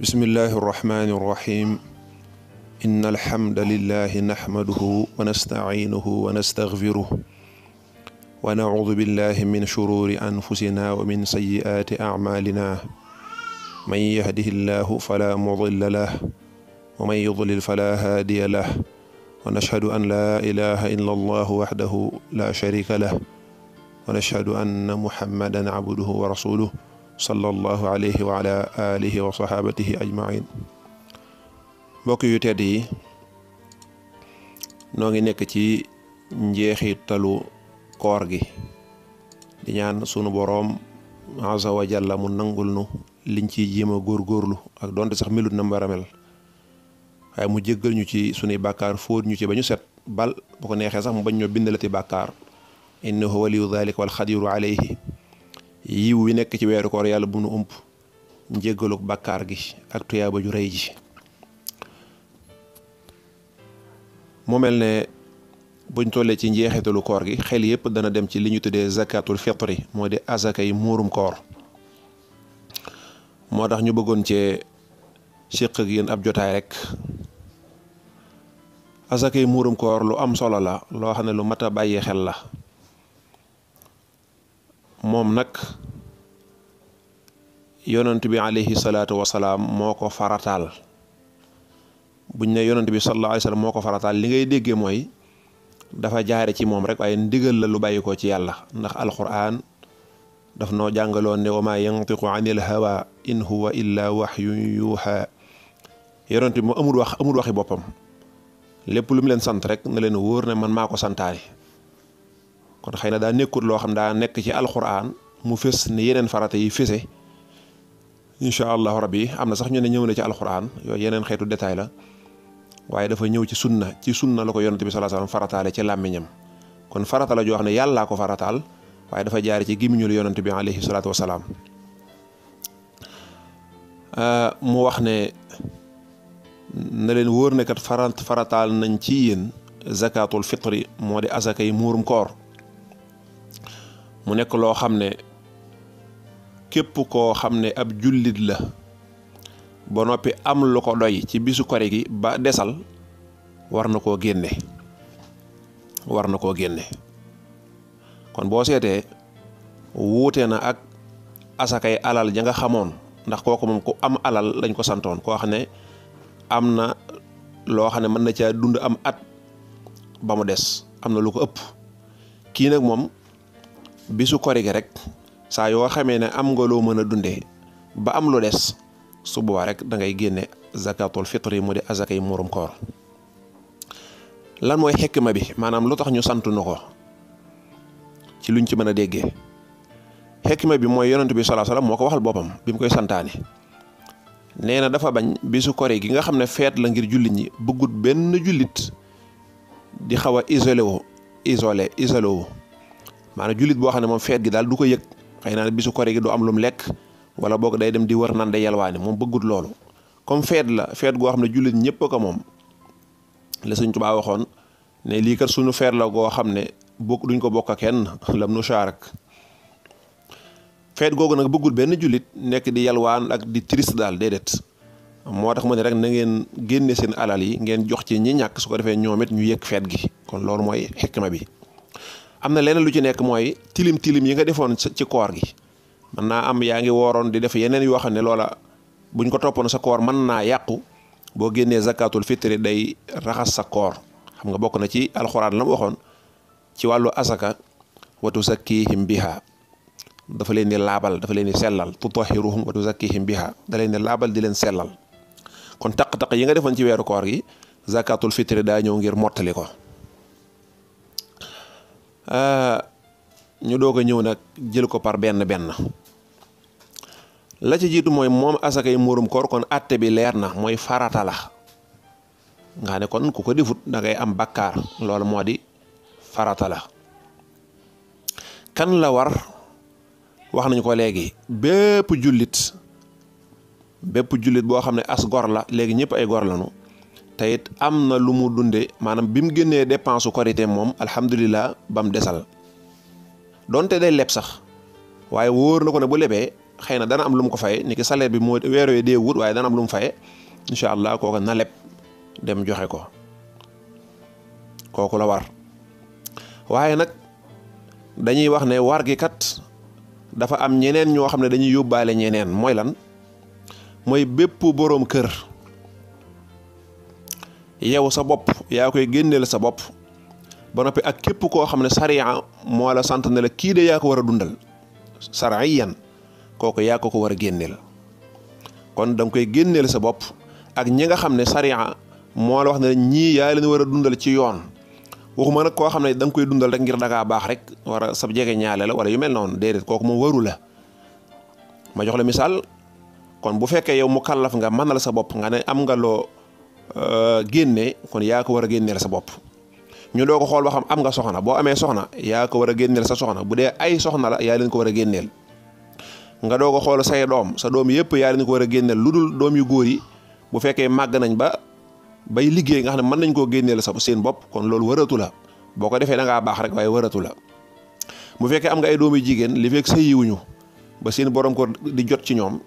bismillahi irrahmani irrahim inna alhamdulillahi nahmaduhu wa nasta'inuhu wa nastaghfiruh wa na'udhu billahi min shururi anfusina wa min sayyiati a'malina man yahdihillahu fala mudilla lahu wa man yudlil fala hadiya lahu wa nashhadu an la ilaha illa allah wahdahu la sharika lahu wa nashhadu anna muhammadan abduhu wa rasuluhu sallallahu alayhi wa ala alihi wa sahabatihi ajmain. mbokk yu tedd yi noo ngi nekk ci njeexitalu koor gi di ñaan sunu boroom azza wa jalla mu nangul nu liñ ciy jéem a góorgóorlu ak donte sax melut na mbaramel waaye mu jéggal ñu ci sunuy bàkkaar fóot ñu ci ba ñu set bal bu ko neexee sax mu bañ ñoo bindalati bàkkaar innahu waliyu dhalika wal xadiru alayhi. yiw wi nekk ci weeru koor yàlla bu nu ump njéggaluk bàkkaar gi ak tuyaaba ju rëy ji. mu mel ne buñ tollee ci njeexitalu koor gi xel yépp dana dem ci li ñu tuddee zakatul fitri moo di azakay muurum koor. moo tax ñu bëggoon cee séq ak yéen ab jotaay rek. azakay muurum koor lu am solo la loo xam ne lu mat a bàyyi xel la. moom nag yonent bi alayhi salaatu wasalaam moo ko farataal buñ ne yonent bi sallallahu alayhi wa sallam moo ko farataal li ngay déggee mooy dafa jaare ci moom rek waaye ndigal la lu bàyyi ko ci yàlla ndax alquran daf noo jàngaloon ne wa maa yantiqu anil hawa in huwa illa wahyun yuha. yonent bi mu amul waxi boppam lépp lu mu leen sant rek na leen wóor ne man maa ko santaane. kon xëy na daa nekkut loo xam daa nekk ci alxuraan mu fës ni yeneen farata yi fëse incha allahu rabbi am na sax ñu ne ñëw na ci alxuraan yooyu yeneen xeetu détail la waaye dafa ñëw ci sunna la ko yonent bi sallallahu alayhi wasallam farataale ci làmmiñam kon farata la joo xam ne yàllaa ko farataal waaye dafa jaare ci gémmiñul yonent bi alayhi salaatu wasalaam. mu wax ne na leen wóor ne kat farataal nañ ci yéen zakatul fitri moo di azakay muurum koor. mu nekk loo xam ne képp koo xam ne ab jullit la ba noppi am lu ko doy ci bisu kori gi ba desal war na koo génne kon boo seetee wuute na ak asakay alal ja nga xamoon ndax kooku moom ku am alal lañ ko santoon koo xam ne am na loo xam ne mën na caa dund am at ba mu des am na lu ko ëpp. kii nag moom bisu kori gi rek saa yoo xamee ne am nga loo mën a dundee ba am lu des su boobaa rek da ngay génne zakatul fitri mu di azakay muurum koor. lan mooy xikma bi maanaam lu tax ñu sant nu ko ci luñ ci mën a déggee xikma bi mooy yonent bi sallallahu alayhi wasallam moo ko waxal boppam bi mu koy santaane. nee na dafa bañ bisu kori gi nga xam ne feet la ngir jullit ñi bëggut benn jullit di xaw a isolé wu maanaam jullit boo xam ne moom feet gi daal du ko yëg xëy na bisu kori gi du am lum lekk wala boog day dem di wër nan day yalwaane moom bëggut loolu. comme feet la feet goo xam ne jullit ñëpp ko moom la Sëñ Tuubaa waxoon ne lii kat suñu feet la goo xam ne duñ ko bokk kenn lam nu shaarak. feet googu nag bëggul benn jullit nekk di yalwaan ak di triste daal déedéet moo tax mu ne rek na ngeen génne seen alal yi ngeen jox ci ñi ñàkk su ko defee ñoom it ñu yëg feet gi kon loolu mooy xikma bi. am na leneen lu ci nekk mooy tilim yi nga defoon ci koor gi mën naa am yaa ngi wooroon di def yeneen yoo xam ne loola buñ ko toppoon sa koor mën naa yàqu boo génnee zakatul fitri day raxas sa koor. xam nga bokk na ci alxuraan la mu waxoon ci wàllu asaka wa tuzakkihim biha dafa leen di laabal dafa leen di sellal tutahhiruhum wa tuzakkihim biha da leen di laabal di leen sellal kon taq-taq yi nga defoon ci weeru koor gi zakatul fitri daa ñëw ngir mottali ko. ñu doog a ñëw nag jël ko par benn la ci jiitu mooy moom asakay muurum koor kon àtte bi leer na mooy farata la nga ne kon ku ko defut da ngay am bakkaar loolu moo di farata la. kan la war wax nañu ko léegi bépp jullit boo xam ne as gor la léegi ñëpp ay gor lañu te it am na lu mu dunde maanaam bi mu génnee dépense korité moom alhamdulilah ba mu desal donte day leb sax waaye wóor na ko ne bu lebee xëy na dana am lu mu ko faye ni ki salaire bi moo weer wee dee wut waaye dana am lu mu faye incha allah kooku na leb dem joxe ko kooku la war. waaye nag dañuy wax ne war gi kat dafa am ñeneen ñoo xam ne dañuy yóbbaale ñeneen mooy lan mooy bépp boroom kër yow sa bopp yaa koy génneel sa bopp ba noppi ak képp koo xam ne sariya moo la sant ne la kii de yaa ko war a dundal sariyan kooku yaa ko war a génneel kon da nga koy génneel sa bopp ak ñi nga xam ne sariya moo la wax ne ñii yaa leen war a dundal ci yoon waxuma nag koo xam ne da nga koy dundal rek ngir dangaa baax rek war a sab jege ñaale la wala yu mel noonu déedéet kooku moom waru la ma jox la misaal kon bu fekkee yow mu kallaf nga mënal sa bopp nga ne am nga loo génne kon yaa ko war a génneel sa bopp ñu doo ko xool ba xam am nga soxna boo amee soxna yaa ko war a génneel sa soxna bu dee ay soxna la yaa leen ko war a génneel nga doo ko xool say doom sa doom yëpp yaa leen ko war a génneel lu dul doom yu góor yi bu fekkee màgg nañ ba bay liggéey nga xam ne mën nañ koo génneel sa seen bopp kon loolu waratu la boo ko defee da ngaa baax rek waaye waratu la bu fekkee am nga ay doomu jigéen li fekk sëyiwuñu ba seen borom ko di jot ci ñoom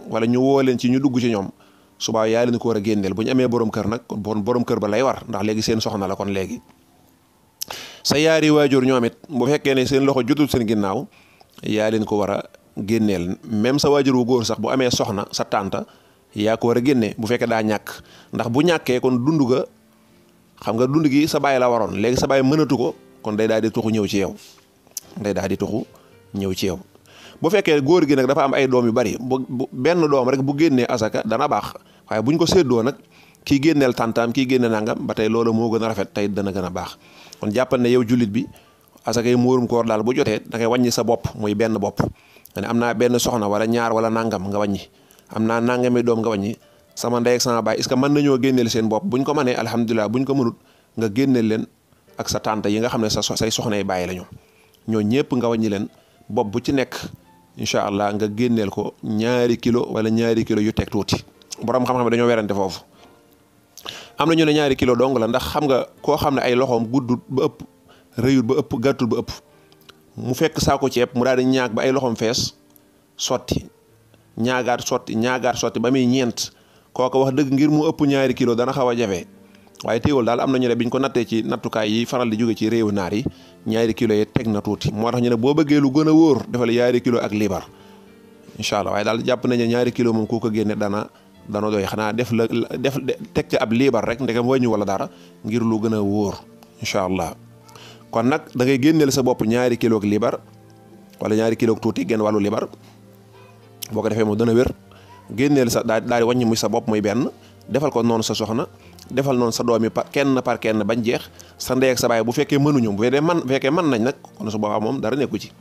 wala ñu woo leen ci ñu dugg ci ñoom subaa yaa leen ko war a génneel bu ñu amee borom kër nag kon borom kër ba lay war ndax léegi seen soxna la kon léegi sa yaari waajur ñoom it bu fekkee ne seen loxo jotul seen ginnaaw yaa leen ko war a génneel même sa waajur wu góor sax bu amee soxna sa tànta yaa ko war a génne bu fekkee daa ñàkk ndax bu ñàkkee kon dund ga xam nga dund gi sa baay la waroon léegi sa baay mënatu ko kon day daal di tuxu ñëw ci yow day daal di tuxu ñëw ci yow bu fekkee góor gi nag dafa am ay doom yu bari bu benn doom rek bu génnee asaka dana baax waaye buñ ko séddoo nag kii génneel tàntaam kii génne nangam ba tey loolu moo gën a rafet tey dana gën a baax kon jàppal ne yow jullit bi asaka yi muurum koor daal bu jotee da ngay wàññi sa bopp muy benn bopp nga ne am naa benn soxna wala ñaar wala nangam nga wàññi am naa nangami doom nga wàññi sama ndey ak sama baay est-ce que mën nañoo génneel seen bopp buñ ko mënee alhamdulilah buñ ko mënut nga génneel leen ak sa tante yi nga xam ne say soxna yi bàyyi la ñoo ñëpp nga wàññi leen bopp bu ci nekk incha allah nga génneel ko ñaari kilo wala ñaari kilo yu teg tuuti borom xam-xam dañoo werante foofu am na ñu ne ñaari kilo dong la ndax xam nga koo xam ne ay loxoom guddut ba ëpp rëyut ba ëpp gàttul ba ëpp mu fekk saako ceeb mu daal di ñaag ba ay loxoom fees sotti ñaagaat sotti ba muy ñeent kooku wax dëgg ngir mu ëpp ñaari kilo dana xaw a jafe waaye teewul daal am na ñu ne biñ ko nattee ci nattukaay yi faral di jóge ci réewu naar yi ñaari kilo yi teg na tuuti moo tax ñu ne boo bëggee lu gën a wóor defal ñaari kilo ak liibar incha allah waaye daal jàpp nañu ñaari kilo moom ku ko génne dana doy xanaa def teg ci ab liibar rek ndegam wàññi wala dara ngir lu gën a wóor incha allah kon nag da ngay génneel sa bopp ñaari kilo ak liibar wala ñaari kilo ak tuuti genn wàllu liibar boo ko defee moom dana wér génneel sa daal di wàññi muy sa bopp muy benn defal ko noonu sa soxna defal noonu sa doom yi kenn par kenn bañ jeex sa ndey ak sa baay bu fekkee mënuñu bu fekkee mën nañ nag kon su boobaa moom dara nekku ci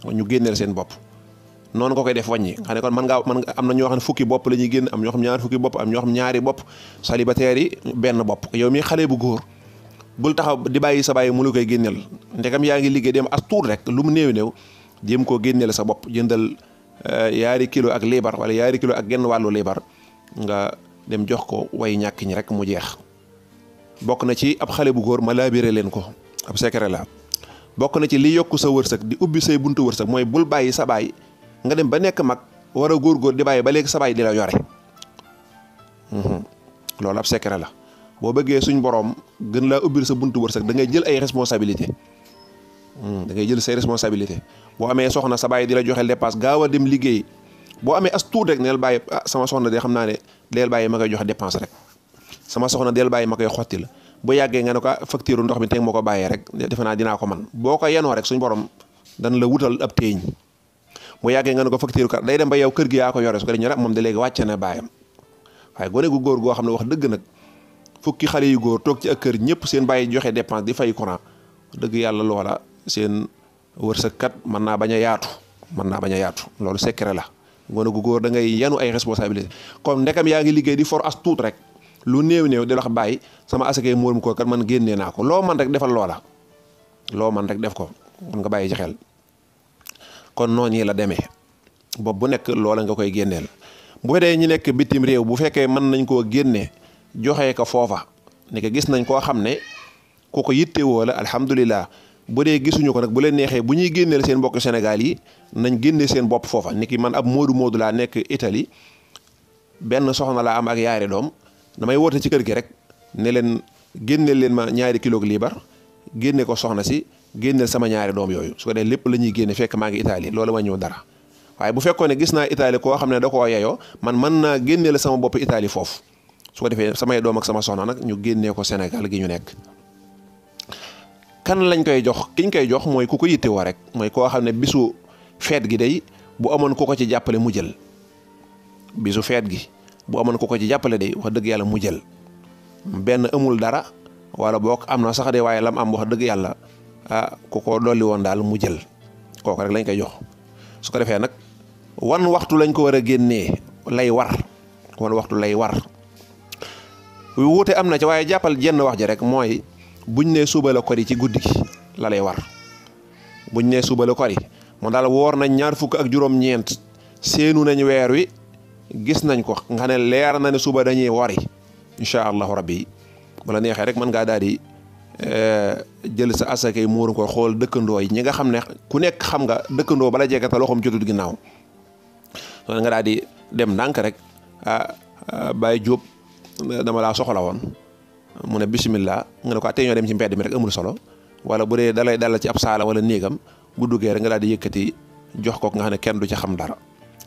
ñu génneel seen bopp noonu nga koy def wàññi xam ne kon mën nga am na ñoo xam ne fukki bopp la ñuy génn am ñoo xam ñaari fukki bopp am ñoo xam ñaari bopp célibataire yi benn bopp yow mi xale bu góor bul taxaw di bàyyi sa baay mu lu koy génneel ndegam yaa ngi liggéey dem as tuut rek lu mu néew jéem koo génneel sa bopp jëndal yaari kilo ak liibar wala yaari kilo ak genn wàllu liibar nga dem jox ko way ñàkk ñi rek mu jeex bokk na ci ab xale bu góor ma laabiré leen ko ab secret la bokk na ci li yokk sa wërsëg di ubbi say buntu wërsëg mooy bul bàyyi sa baay nga dem ba nekk mag war a góorgóor di bàyyi ba léegi sa baay di la yore loolu ab secret la boo bëggee suñ borom gën laa ubbil sa buntu wërsëg da ngay jël ay responsabilité da ngay jël say responsabilité boo amee soxna sa baay di la joxe dépasse gaaw a dem liggéey boo amee as tuut rek neel bàyyi sama soxna de xam naa ne deel bàyyi ma koy joxe dépense rek sama soxna deel bàyyi ma koy xotti la bu yàggee nga ne ko facture ndox mi teg moo ko bàyyee rek defe naa dinaa ko man boo ko yenoo rek suñ borom dan la wutal ab téeñ bu yàggee nga ne ko facture ka day dem ba yow kër gi yaa ko yore su ko de ñu rek moom de léegi wàcce na baayam waaye gone gu góor goo xam ne wax dëgg nag fukki xale yu góor toog ci ak kër ñëpp seen bàyyi joxe dépense di fay courant dëgg yàlla loola seen wërsëg kat mën naa bañ a yaatu loolu secret la gone gu góor da ngay yanu ay responsabilité comme ndekam yaa ngi liggéey di for as tuut rek lu néew di wax bàyyi sama asakay muurum ko kat man génnee naa ko loo man rek defal loola loo man rek def ko kon nga bàyyi ci xel kon noonu yi la demee boobu bu nekk loola nga koy génneel bu fekkee ñi nekk bitim réew bu fekkee mën nañ koo génne joxe ko foofa ne ko gis nañ koo xam ne ku ko yittewoo la alhamdulilah bu dee gisuñu ko nag bu leen neexee bu ñuy génneel seen mbokk Sénégal yi nañ génnee seen bopp foofa ni ki man ab moodu laa nekk Italie benn soxna laa am ak yaari doom damay woote ci kër gi rek ne leen génneel leen ma ñaari kilo liibar génne ko soxna si génneel sama ñaari doom yooyu su ko dee lépp la ñuy génne fekk maa ngi Italie loolu ma ñëw dara waaye bu fekkoon ne gis naa Italie koo xam ne da koo yeyoo man mën naa génneel sama bopp Italie foofu su ko defee samay doom ak sama soxna nag ñu génnee ko Sénégal gi ñu nekk. kan lañ koy jox kiñ koy jox mooy ku ko yittewoo rek mooy koo xam ne bisu feet gi day bu amoon ku ko ci jàppale mu jël bisu feet gi bu amoon ku ko ci jàppale day wax dëgg yàlla mu jël benn amul dara wala boog am na sax de waaye lam am wax dëgg yàlla ku ko dolli woon daal mu jël kooku rek lañ koy jox su ko defee nag wan waxtu lañ ko war a génnee lay war wan waxtu lay war wuute am na ci waaye jàppal jenn wax ji rek mooy buñ nee suba la kori ci guddi gi la lay war buñ nee suba la kori moom daal woor nañ 26 séenu nañ weer wi gis nañ ko nga ne leer na ne suba dañuy wari incha allahu rabbi bu la neexee rek mën ngaa daal di jël sa asakay muuru ko xool dëkkandoo yi ñi nga xam ne ku nekk xam nga dëkkandoo bala jege ta loxoom jotut ginnaaw soo nga daal di dem ndànk rek Baye Diop dama laa soxla woon mu ne bisimilah nga ne ko tey ñoo dem ci mbedd mi rek amul solo wala bu dee dalay dalal ci ab saala wala néegam bu duggee rek nga daal di yëkkati jox ko nga xam ne kenn du ci xam dara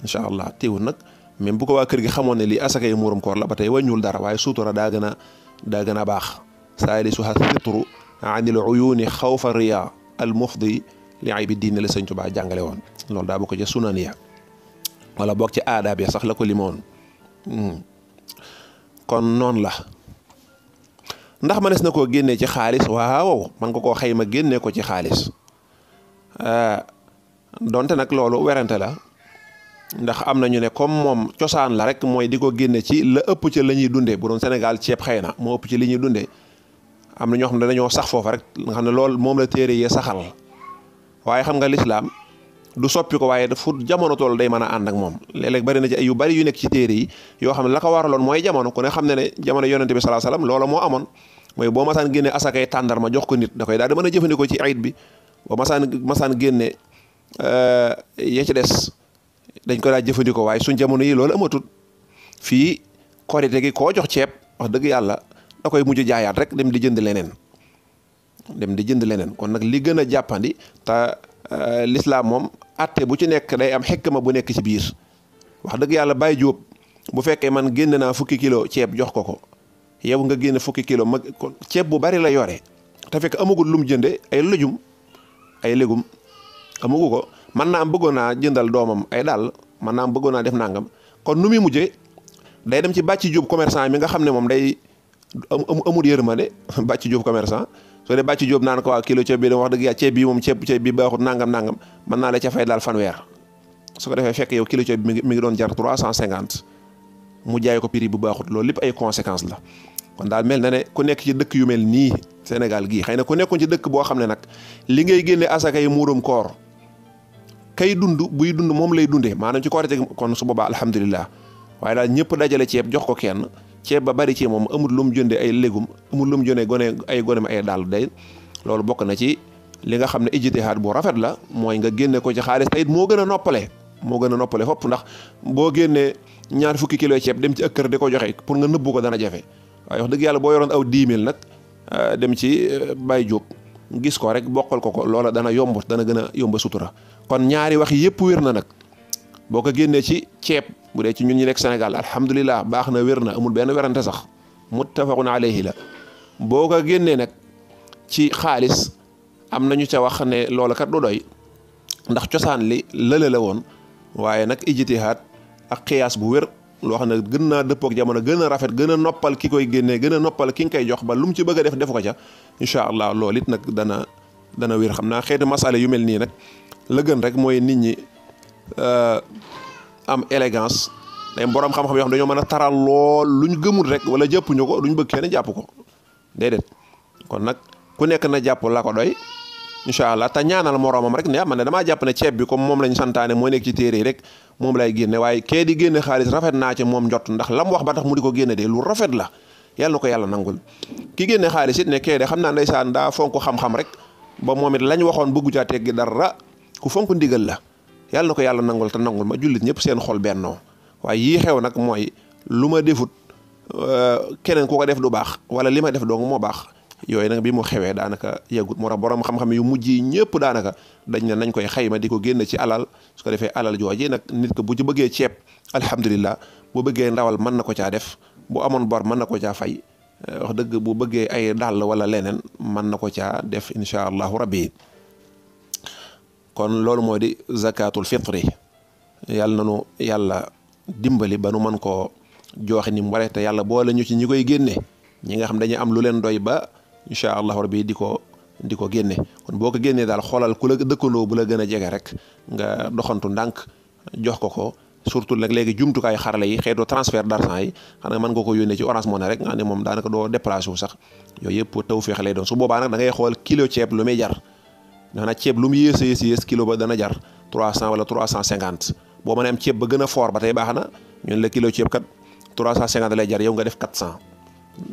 incha allah teewul nag même bu ko waa kër gi xamoon ne lii asakay muurum koor la ba tey wàññiwul dara waaye suutura daa gën a baax saalisuha fitru anil uyuni xawfa riya al mufdi li aybi diine la sëñ Tuubaa jàngale woon loolu daa bokk ci sunan ya wala bokk ci aadaab ya sax la ko limoon kon noonu la ndax mënees na koo génnee ci xaalis waaw man nga koo xayma génnee ko ci xaalis donte nag loolu werante la ndax am na ñu ne comme moom cosaan la rek mooy di ko génne ci la ëpp ci la ñuy dundee bu doon Sénégal ceeb xëy na moo ëpp ci li ñuy dundee am na ñoo xam ne dañoo sax foofa rek nga xam ne loolu moom la téere yee saxal waaye xam nga lislaam du soppi ko waaye fu jamono toll day mën a ànd ak moom léeg-léeg bari na ci ay yu bari yu nekk ci téere yi yoo xam ne la ko waraloon mooy jamono ku ne xam ne jamono yonente bi sallallahu alayhi wasallam loola moo amoon mooy boo masaan génne asakay tàndarma jox ko nit da koy daal di mën a jëfandikoo ci ayit bi boo masaan génne ya ci des dañ ko daa jëfandikoo waaye suñ jamono yi loolu amatul fii korite gi koo jox ceeb wax dëgg yàlla da koy mujj jaayaat rek dem di jënd leneen kon nag li gën a jàppandi te l'islam moom atte bu ci nekk day am xikma bu nekk ci biir wax dëgg yàlla Baye Diop bu fekkee man génne naa fukki kilo ceeb jox ko yow nga génne fukki kilo ma ceeb bu bari la yore te fekk amagul lu mu jënde ay légumes amugu ko man naa am bëggoon naa jëndal doomam ay daal man naa am bëggoon naa def nangam kon nu muy mujjee day dem ci Bàcci Diop commerçant mi nga xam ne moom day amul yërmande Bàcci Diop commerçant soo dee Bàcci Diop naan ko waa kilo ceeb bi dama wax dëgg yàlla ceeb bi moom ceeb bi baaxut nangam mën naa la ca fay daal fanweer su ko defee fekk yow kilo ceeb bi mi ngi doon jar 350 mu jaay ko prix bu baaxut loolu lépp ay conséquences la kon daal mel na ne ku nekk ci dëkk yu mel nii Sénégal gii xëy na ku nekkoon ci dëkk boo xam ne nag li ngay génne asaka yi muurum koor kay buy dund moom lay dundee maanaam ci korite kon su boobaa alhamdulilah waaye daal ñëpp dajale ceeb jox ko kenn ceeb ba bari ci moom amul lu mu jëndee ay légumes amul lu mu jëndee gonem ay daal day loolu bokk na ci li nga xam ne ijtihaad bu rafet la mooy nga génne ko ci xaalis tayit moo gën a noppale fopp ndax boo génnee ñaar fukki kilo ceeb dem ci ëkkër di ko joxe pour nga nëbbu ko dana jafe waaye wax dëgg yàlla boo yoroon aw 10 000 nag dem ci Baye Diop gis ko rek bokkal ko loola dana gën a yomb sutura kon ñaari wax yëpp wér na nag boo ko génnee ci ceeb bu dee ci ñun ñi nekk Sénégal alhamdulilah baax na wér na amul benn werante sax muttafaqun alayhi la boo ko génnee nag ci xaalis am nañu ca wax ne loola kat du doy ndax cosaan li lële la woon waaye nag ijtihaad ak xiyaas bu wér loo xam ne gën naa dëppook jamono gën a rafet gën a noppal ki koy génnee gën a noppal ki nga koy jox ba lu mu ci bëgg a def ko ca incha allah loolu it nag dana wér xam naa xeeti masale yu mel nii nag la gën rek mooy nit ñi am élégance day borom xam-xam yoo xam dañoo mën a taral lool luñ gëmul rek wala jàppuñu ko duñ bëgg kenn jàpp ko déedéet kon nag ku nekk na jàpp la ko doy incha allah te ñaanal moroomam rek ne man ne damaa jàpp ne ceeb bi comme moom lañ santaane moo nekk ci téere yi rek moom lay génne waaye kee di génne xaalis rafet naa ci moom njott ndax lam wax ba tax mu di ko génne de lu rafet la yàlla na ko yàlla nangul ki génne xaalis it ne kee de xam naa ndeysaan daa fonk xam-xam rek ba moom it lañ waxoon bëggu caa teggi dara ku fonk ndigal la yàlla na ko yàlla nangul te nangul ma jullit ñëpp seen xol bennoo waaye yii xew nag mooy lu ma defut keneen ku ko def du baax wala li ma def dong moo baax yooyu nag bi mu xewee daanaka yeggut moo tax borom xam-xam yu mujj yi ñëpp daanaka dañ ne nañ koy xayma di ko génn ci alal su ko defee alal jooji nag nit ko bu ci bëggee ceeb alhamdulilah bu bëggee ndawal mën na ko caa def bu amoon bor mën na ko caa fay wax dëgg bu bëggee ay dàll wala leneen mën na ko caa def incha allahu rabbi kon loolu moo di zakatul fitri yàlla nanu yàlla dimbali ba nu mën koo joxe ni mu waree te yàlla boole ñu ci ñi koy génne ñi nga xam dañuy am lu leen doy ba incha allahu rabbi di ko génne kon boo ko génnee daal xoolal ku la dëkkandoo bu la gën a jege rek nga doxantu ndànk jox ko surtout nag léegi jumtukaay xarala yi xeetu transfert d'argent yi xam nga mën nga ko yónnee ci Orange Money rek nga ne moom daanaka doo déplacé wu sax yooyu yëpp tawfeex lay doon su boobaa nag da ngay xool kilo ceeb lu muy jar maanaam ceeb lu mu yées kilo ba dana jar 300 wala 350 boo mënee am ceeb ba gën a fort ba tey baax na ñun la kilo ceeb kat 350 lay jar yow nga def 400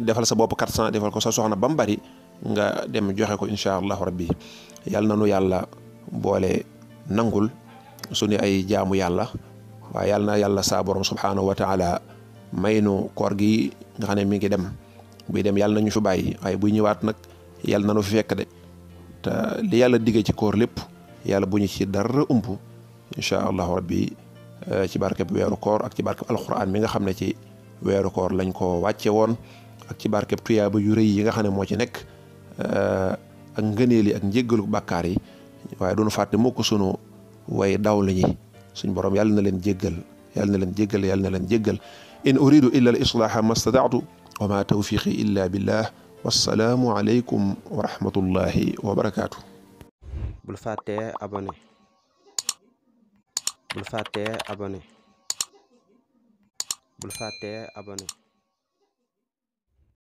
defal sa bopp 400 defal ko sa soxna ba mu bari nga dem joxe ko incha allahu rabbi yàlla na nu yàlla boole nangul suñu ay jaamu yàlla waaye yàlla na yàlla saa borom subhanahu wa taala may nu koor gi nga xam ne mi ngi dem buy dem yàlla na ñu fi bàyyi waaye buy ñëwaat nag yàlla na nu fi fekk de te li yàlla diggee ci koor lépp yàlla bu ñu ci dara ump incha allahu rabbi ci barkeb weeru koor ak ci barkeb alquran mi nga xam ne ci weeru koor lañ ko wàcce woon ak ci barkeb tuyaaba yu rëy yi nga xam ne moo ci nekk ak ngëneel yi ak njéggalu bàkkaar yi waaye duñu fàtte mukk sunu way dawlu ñi suñ borom yàlla na leen jéggal yàlla na leen jéggal in uridu illa al islaha ma stata'tu wa ma tawfiqi illa billah wassalaamu aleykum wa rahmatullahi wa barakaatu. bul fàttee abonné